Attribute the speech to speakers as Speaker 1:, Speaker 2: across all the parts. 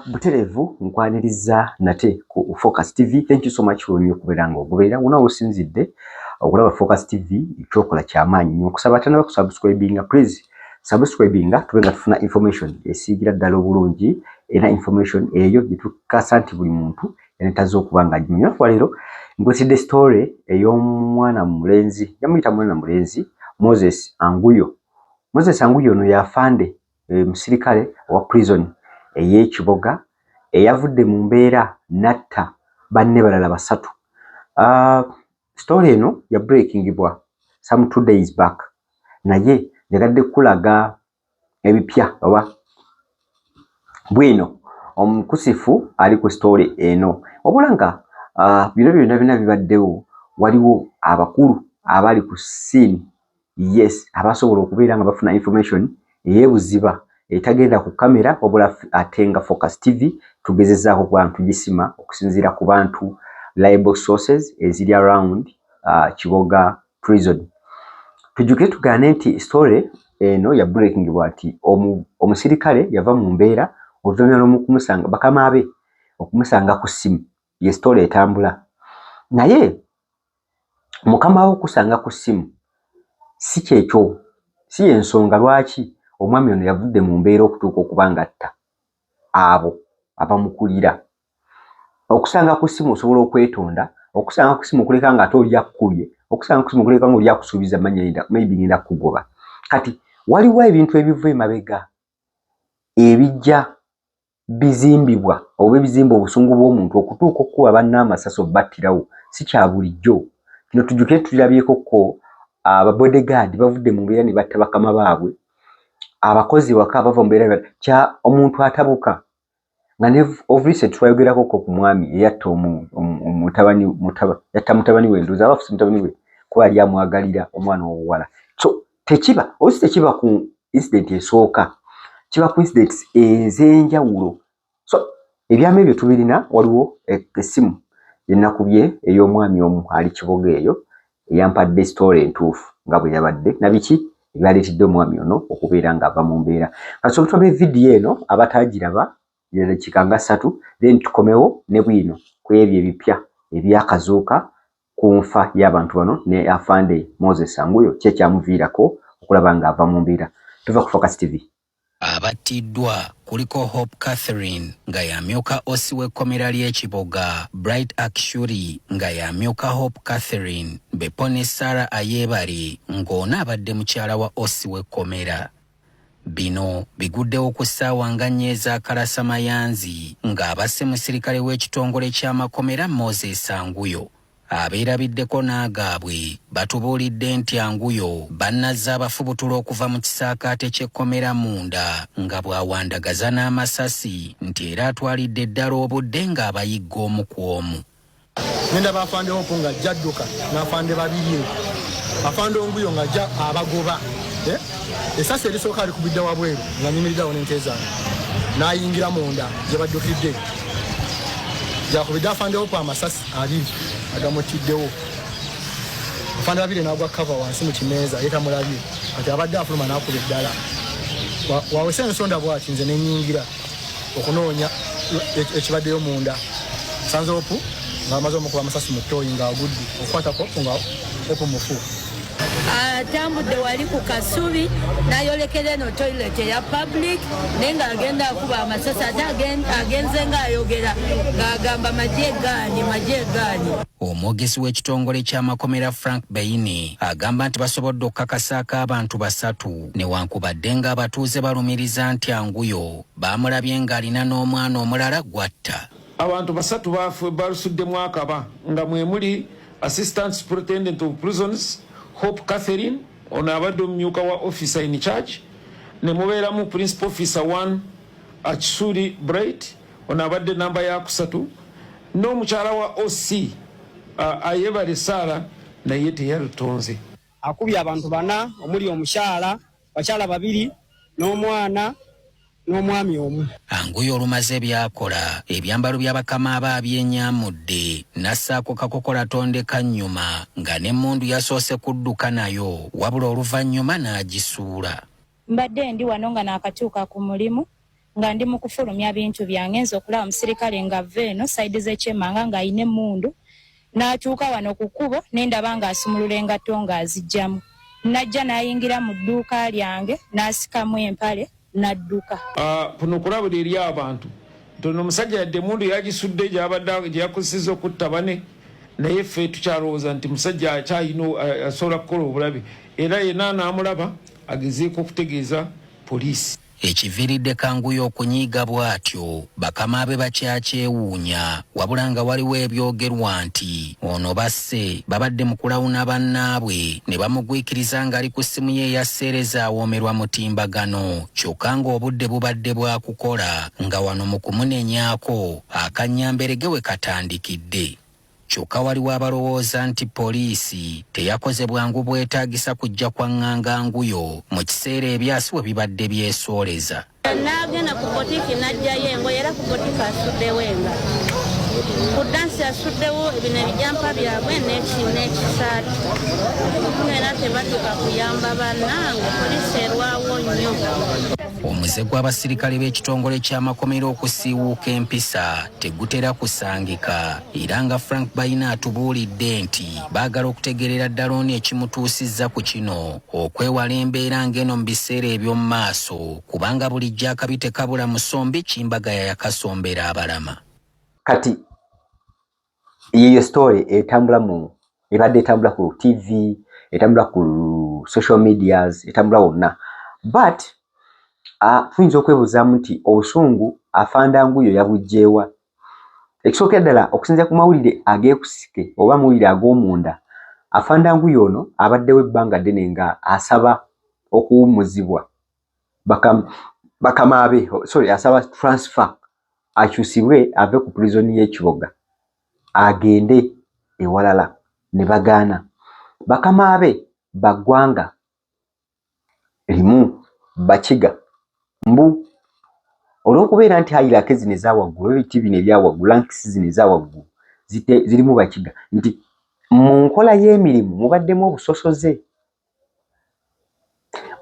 Speaker 1: Butereevu nkwaniriza nate ku Focus TV. Thank you so much for okubeera nga ogoberera wona wosinzidde okulaba Focus TV. Kyokola kyamaanyi nnyo. Nkusaba atanaba kusubscribinga, please subscribinga, tube nga tufuna information esiigira ddala obulungi, era information eyo gyetukasa nti buli muntu yanetaze okuba nga agimanya. Olunaku lwaleero nkuleetedde story ey'omwana mulenzi, yamuyita mwana mulenzi Moses Anguyo. Moses Anguyo ono yafande musirikale owa prison ey'ekiboga eyavudde mu mbeera n'atta banne balala basatu. Story eno ya breakingibwa some 2 days back, naye njagadde kulaga ebipya oba bwino omukusifu ali ku story eno. Wabula nga bino byonna byonna bibaddewo, waliwo abakulu abali ku scene, yes, abasobola okubeera nga bafuna information ey'ebuziba etagenda ku kamera, wabula ate nga Focus TV tugezezaako okuba nga tugisima okusinziira ku bantu, reliable sources eziri around Kiboga Prison. Tujjukire tugaane nti story eno ya breaking bwati omusirikale yava mu mbeera oluvannyuma lw'okumusanga bakama be okumusanga ku ssimu. Ye story etambula, naye mukama we okusanga ku ssimu si kyekyo, si yensonga lwaki omwami ono yavudde mu mbeera okutuuka okuba nga atta abo abamukulira. Okusanga ku ssimu osobola okwetonda, okusanga ku ssimu okuleka nga ate oli akkubye, okusanga ku ssimu okuleka nga oli akusuubiza manya maybe ngenda kugoba. Kati waliwo ebintu ebiva emabega ebijja bizimbibwa oba ebizimba obusungu bw'omuntu okutuuka okukuba banne amasasi obbattirawo. Si kya bulijjo kino. Tujjukire tulabyeko ko ababodyguard bavudde mu mbeera ne batta bakama baabwe, abakozi waka bava mu mbeera kya omuntu atabuka nga ne of recent twayogerako ko ku mwami eyatta mutabani, yatta mutabani we, ndowooza aba afuse mutabani we kuba yali amwagalira omwana ow'obuwala. So tekiba olusi tekiba ku incident esooka, kiba ku incidents ez'enjawulo. So ebyama ebyo tubirina. Waliwo essimu gyenakubye ey'omwami omu ali Kiboga eyo eyampadde story entuufu nga bwe yabadde nabiki ebyaleetedde omwami ono okubeera ng'ava mu mbeera. Kasooka tulabe vidiyo eno abataagiraba, dakiika nga 3, then tukomewo ne bwino ku ebyo ebipya ebyakazuuka ku nfa y'abantu bano ne afande Moses Anguyo, ki ekyamuviirako okulaba ng'ava mu mbeera. Tuva ku Focus TV.
Speaker 2: Abattiddwa kuliko Hope Catherine nga yamyuka OC w'ekkomera ly'ekiboga, Bright Akshuri nga yamyuka Hope Catherine, Bepone Sarah Ayebare ng'ono abadde mukyala wa OC w'ekkomera. Bino biguddewo ku ssaawa nga 4 ez'akalasamayanzi ng'abasse musirikale w'ekitongole ky'amakomera Moses Anguyo. Abeerabiddeko n'agaabwe batubuulidde nti Anguyo bannazza abafubutula okuva mu kisaakaate ky'ekkomera munda nga bw'awandagaza n'amasasi, nti era atwalidde ddala obudde ng'abayigga omu ku omu.
Speaker 3: Nendaba afande Hope nga ajja adduka n'afande babiri, afande Onguyo ng'ajja abagoba. Eh? Esasi erisooka alikubidde wabweru nga nyimiriddeawo n'ente zange, n'ayingira munda gye baddukidde, gyakubidde afande Hope amasasi abiri agamuttiddewo. Afande babiri n'agwa cover wansi mu kimeeza, ye tamulabye. Kati abadde afuluma n'akuba eddala wawese ensonda bwati, nze nenyingira okunoonya ekibaddeyo munda. Nsanze Hope ng'amaze omukuba amasasi mu ttooyi ng'agudde okukwatako nga Hope mufu.
Speaker 4: Atambudde wali ku kasubi n'ayolekera eno toilet eya public, naye ng'agenda akuba amasasi, ate agenze ng'ayogera ng'agamba magye gaanyi, magye gaanyi.
Speaker 2: Omwogezi w'ekitongole ky'amakomera Frank Baine agamba nti basobodde okukakasaako abantu basatu, newankubadde ng'abatuuze balumiriza nti Anguyo baamulabye ng'alina n'omwana omulala gwatta.
Speaker 5: Abantu basatu balusuddemu akaba, nga mwe muli Assistant Superintendent of Prisons Hope Catherine, ono abadde omumyuka wa officer in charge, ne mubeeramu Principal Officer 1 Akisuri Bright, ono abadde namba yakusatu, n'omukyala wa OC Ayebale Sara, naye teyalutonze.
Speaker 6: Akubye abantu bana omuli omukyala, bakyala babiri n'omwana n'omwami omu.
Speaker 2: Anguyo olumaze byakola, ebyambalo bya bakama aba abyenyaamudde n'assaako kakokola tondeka nnyuma, nga n'emmundu yasoose kudduka nayo, wabula oluvannyuma n'agisuula.
Speaker 7: Mbadde ndi wano nga naakatuuka ku mulimu. Nga ndi mu kufulumya bintu byange, nze okulaba omusirikale ng'ava eno side z'ekyemanga ng'alina emmundu, n'atuuka wano ku kkubo ne ndaba ng'asumulula engatto ng'aziggyamu, n'ajja n'ayingira mu dduuka lyange n'asikamu empale n'adduka.
Speaker 5: Kuno kulabula eri abantu nti ono omusajja yadde emundu yagisudde gyabadde gyeyakozeseza okutta bane, naye ffe tukyalowooza nti musajja akyalina asobola kukola obulabe, era yenna anaamulaba agezeeko okutegeeza poliisi.
Speaker 2: Ekiviiridde Kanguyo okunyiiga bw'atyo bakama be bakyakyewuunya wabula nga waliwo ebyogerwa nti ono basse babadde mu kulawuna bannaabwe ne bamugwikiriza ng'ali ku ssimu ye eya sseereza awoomerwa mutimbagano kyokka ng'obudde bubadde bwa kukola nga wano mu kumunenyaako akannyamberege we katandikidde. Kyokka waliwo abalowooza nti poliisi teyakoze bwangu bwetaagisa kujja kwang'anga Nguyo mu kiseera ebyasi we bibadde byesooleza.
Speaker 8: N'agenda ku botiiki n'aggyayo engoye, era ku botiiki asuddewo engatto. Ku ddansi asuddewo bino ebijampa byabwe n'ekisaati. Era tebatuuka kuyamba bannange, poliisi erwawo nnyo.
Speaker 2: Omuze gw'abasirikale b'ekitongole ky'amakomera okusiiwuuka empisa tegutera kusangika, era nga Frank Bayina atubuulidde nti baagala okutegeerera ddala ono ekimutuusizza ku kino okwewala embeera ng'eno mu biseera eby'omu maaso, kubanga bulijjo akabi tekabula musombi, Kimbagaya yakasombera abalama.
Speaker 1: Kati yeyo story etambula mu ebadde etambula ku TV, etambula ku social medias, etambula wonna, but tuyinza okwebuuzaamu nti obusungu afande Anguyo yabuggyewa? Ekisookera ddala, okusinziira ku mawulire ageekusike oba amawulire ag'omunda, afande Anguyo ono abaddewo ebbanga ddene nga asaba okuwummuzibwa bakama be, sorry, asaba transfer, akyusibwe ave ku prison y'e Kiboga agende ewalala, ne bagaana. Bakama be ba ggwanga limu, Bakiga, mbu olw'okubeera nti hierarchy zino eza waggulu, ebiti bino ebya waggulu, ranks zino eza waggulu zirimu Bakiga, nti mu nkola y'emirimu mubaddemu obusosoze.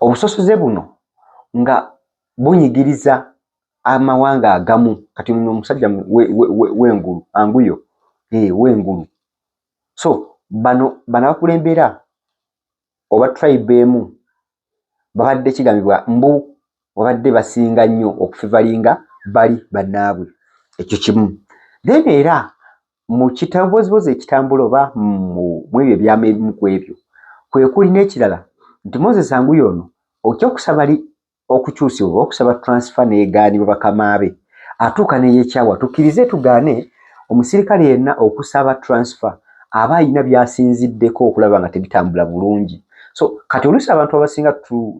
Speaker 1: Obusosoze buno nga bunyigiriza amawanga agamu. Kati ono omusajja w'engulu, Anguyo w'engulu, so bano abakulembera oba tribe emu babadde kigambibwa mbu babadde basinga nnyo okufavouringa bali bannaabwe. Ekyo kimu. Then era mu kitabozibozi ekitambula oba mu ebyo ebyama ebimu ku ebyo kwe kuli n'ekirala nti Moses Anguyo ono ekyokusaba okukyusibwa oba okusaba transfer n'egaanibwa bakama be, atuuka neyeekyawa. Tukkirize tugaane, omusirikale yenna okusaba transfer aba alina by'asinziddeko okulaba nga tebitambula bulungi. So kati oluusi abantu abasinga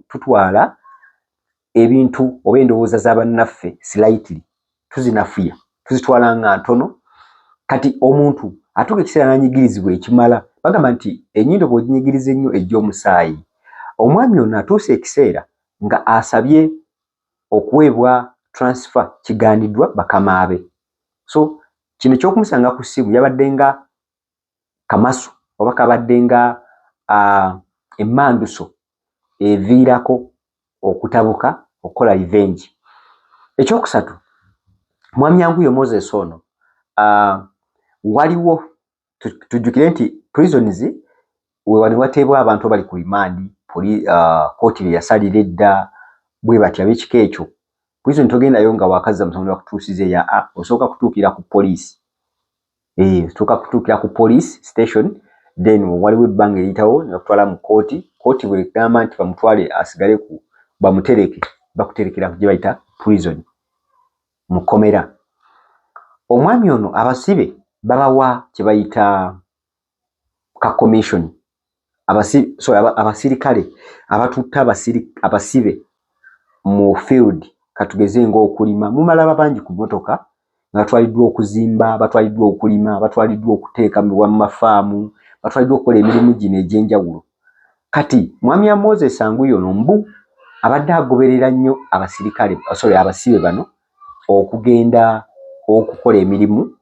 Speaker 1: tutwala ebintu oba endowooza za bannaffe slightly, tuzinafuya, tuzitwala nga ntono. Kati omuntu atuuka ekiseera n'anyigirizibwa ekimala, bagamba nti ennyindo bw'oginyigiriza ennyo ejja omusaayi. Omwami ono atuuse ekiseera nga asabye okuweebwa transfer, kigaaniddwa bakama be. So kino ekyokumusanga ku ssimu yabadde nga kamasu oba kabadde nga emmanduso eviirako okutabuka okukola revenge. Ekyokusatu, mwami Anguyo Moses ono, waliwo tujjukire nti prisons we wano wateebwa abantu abali ku remand, kooti be yasalira edda bwe batyo ab'ekika ekyo. Prison togendayo nga wakazza musango bakutuusiza eya a, osooka kutuukira ku poliisi, osooka kutuukira ku police station, then waliwo ebbanga eriyitawo ne bakutwala mu kooti. Kooti bwegamba nti bamutwale asigale ku bamutereke, bakuterekera gye bayita prison, mu kkomera. Omwami ono abasibe babawa kye bayita ka commission, abasirikale abatutte abasibe mu field, katugeze ng'okulima, mumalaba bangi ku mmotoka nga batwaliddwa okuzimba, batwaliddwa okulima, batwaliddwa okuteeka mu mafaamu, batwaliddwa okukola emirimu gino egy'enjawulo. Kati mwami ya Moses Anguyo ono mbu abadde agoberera nnyo abasirikale, sorry, abasibe bano okugenda okukola emirimu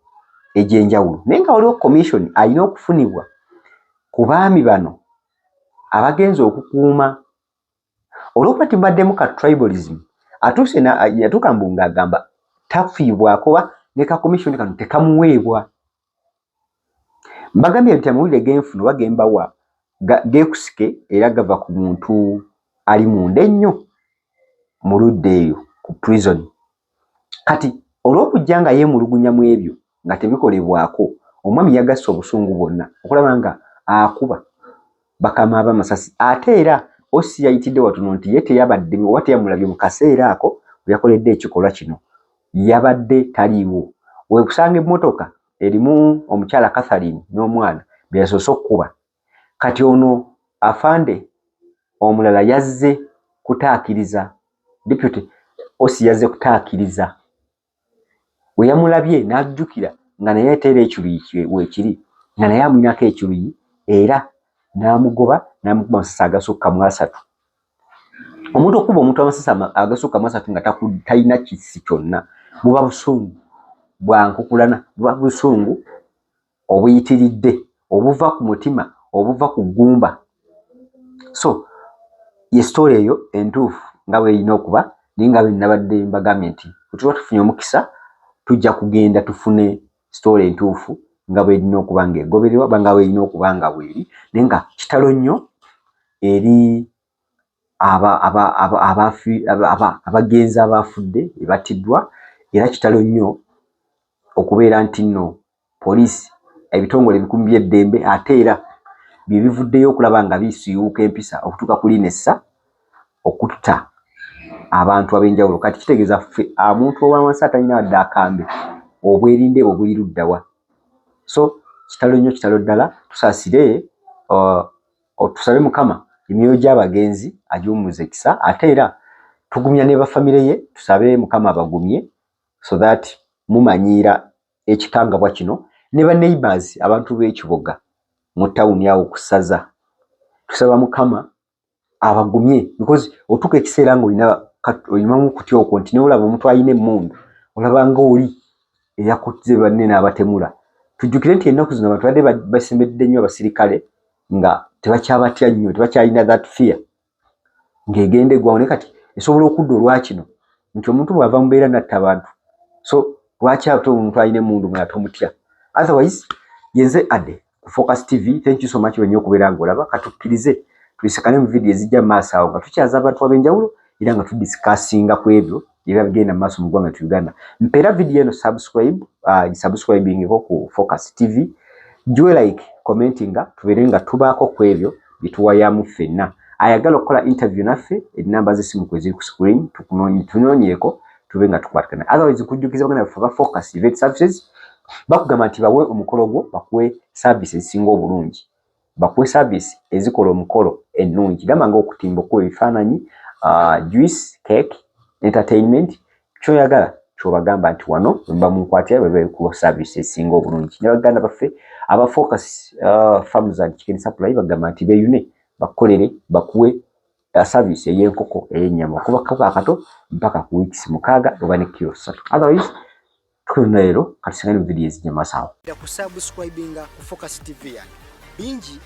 Speaker 1: egy'enjawulo, naye nga waliwo commission alina okufunibwa ku baami bano abagenza okukuuma. Olw'okuba tibaddemu ka tribalism, Atuuse yatuuka mbu ng'agamba tafiibwako oba ne ka commission kano tekamuweebwa. Mbagambye nti amawulire genfuna oba gembawa geekusike era gava ku muntu ali munda ennyo mu ludda eyo ku prison. Kati olw'okujja nga yeemulugunya mu ebyo nga tebikolebwako, omwami yagasse obusungu bwonna okulaba nga akuba bakama be amasasi. Ate era OC yayitidde watono nti ye teyabadde oba teyamulabye mu kaseera ako we yakoledde ekikolwa kino, yabadde taliiwo. Wekusanga emmotoka erimu omukyala Catherine n'omwana be yasoose okukuba. Kati ono afande omulala yazze kutaakiriza, deputy OC yazze kutaakiriza. We yamulabye n'ajjukira nga naye ate era ekiruyi weekiri, nga naye amulinako ekiruyi era n'amugoba n'amukuba amasasi agasukka mu asatu. Omuntu okukuba omuntu amasasi agasukka mu asatu nga talina kissi kyonna buba busungu bwa nkukulana, buba busungu obuyitiridde, obuva ku mutima, obuva ku ggumba. So ye story eyo entuufu nga bw'erina okuba, naye nga bwe nabadde mbagambye nti bwe tuba tufunye omukisa tujja kugenda tufune story entuufu nga bw'erina okuba ng'egobererwa oba nga bw'erina okuba nga bw'eri, naye nga kitalo nnyo eri abagenzi abaafudde battiddwa, era kitalo nnyo okubeera nti nno poliisi, ebitongole ebikuumi by'eddembe ate era bye bivuddeyo okulaba nga bisiiwuuka empisa okutuuka ku lino essa okutta abantu ab'enjawulo. Kati kitegeeza ffe omuntu owa wansi atalina wadde akambe, obwerinde bwe buli ludda wa? So kitalo nnyo, kitalo ddala. Tusaasire, tusabe Mukama emyoyo gy'abagenzi agiwummuze ekisa, ate era tugumya ne bafamire ye, tusabe Mukama abagumye so that mumanyiira ekikangabwa kino ne ba neighbors, abantu b'ekiboga mu tawuni awo ku ssaza, tusaba Mukama abagumye, because otuuka ekiseera ng'olina olinamu okutya okwo nti nolaba omuntu alina emmundu olaba nga oli eyakutze banne n'abatemula. Tujjukire nti ennaku zino abantu badde basembedde nnyo abasirikale nga tebakyabatya nnyo, tebakyalina that fear ng'egenda eggwawo, naye kati esobola okudda olwakino nti omuntu bw'ava mu mbeera n'atta abantu, so lwaki ate omuntu alina emmundu nga tomutya? Otherwise yenze Ade ku Focus TV. Thank you so much wenye okubeera ng'olaba. Katukkirize tuyisekane mu vidiyo ezijja mu maaso awo nga tukyaza abantu ab'enjawulo era nga tudiscussinga ku ebyo ebiba bigenda mu maaso mu ggwanga lyattu Uganda. Mpeera vidiyo eno subscribe, subscribingeko ku Focus TV, giwe like, commentinga, tubeere nga tubaako ku ebyo bye tuwayamu ffenna. Ayagala okukola interview naffe, enamba z'essimu kwe ziri ku screen, tunoonyeeko tube nga tukwatagana. Otherwise nkujjukiza baganda baffe aba Focus Event Services bakugamba nti bawe omukolo gwo, bakuwe service ezisinga obulungi, bakuwe service ezikola omukolo ennungi, gamba nga okutimba, okuwa ebifaananyi, juice, cake, entertainment, kyoyagala kyobagamba nti wano wemba munkwatira bwe service esinga obulungi. Ne baganda baffe aba Focus Farms and Chicken Supply bagamba nti beeyune bakukolere, bakuwe service ey'enkoko ey'ennyama okuva kako akato mpaka ku weeks 6 oba ne kilo 3. Otherwise tukwena leero katusigane mu vidiyo ezijja maaso awo.
Speaker 3: Kusubscribinga ku Focus TV yange bingi.